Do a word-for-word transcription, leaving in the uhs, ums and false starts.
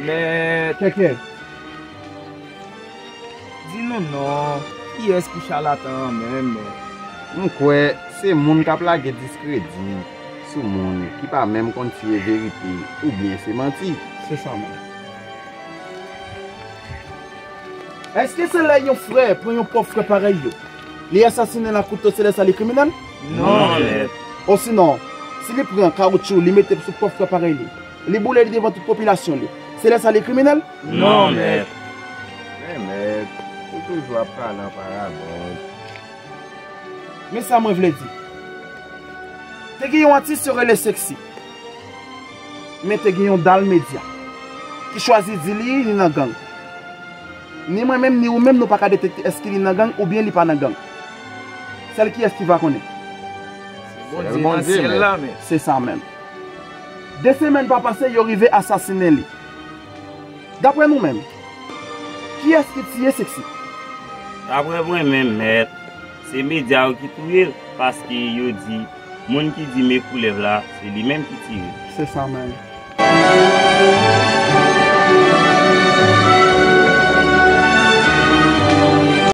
Mèt. Kèkè. Di nou non, kiyès ki chalatan an menm, mèt? M kwè se moun k ap lage diskredi sou moun ki pa menm konn si e verite oubyen se manti. Se sa menm. Èske se lè yon frè pran yon pòp frè parèy yo, li asasinen l ak kouto, se lè sa li kriminèl? Non, mèt. Osinon, si li pran kawotchou, li mete sou pòp frè parèy li, li boule li devan tout popilasyon li, se lè sa li kriminèl? Non, mèt. Men mèt, ou toujou ap pale an parabòl. Men sa mwen vle di. Te gen yon atis yo rele Sexy. Men te gen yon dal medya ki chwazi di li, li nan gang. Ni mwen menm, ni ou menm, nou pa ka detekte èske li nan gang oubyen li pa nan gang. Sèl kiyès ki va konnen? Se Bondye nan syèl la, men. Se sa menm. De semèn pa pase, yo rive asasinen li. Daprè nou menm, kiyès ki tiye Sexy? Daprè mwen menm, mèt, se medya yo ki touye l, paske yo di moun ki di me koulèv la, se li menm ki tiye l. Se sa menm.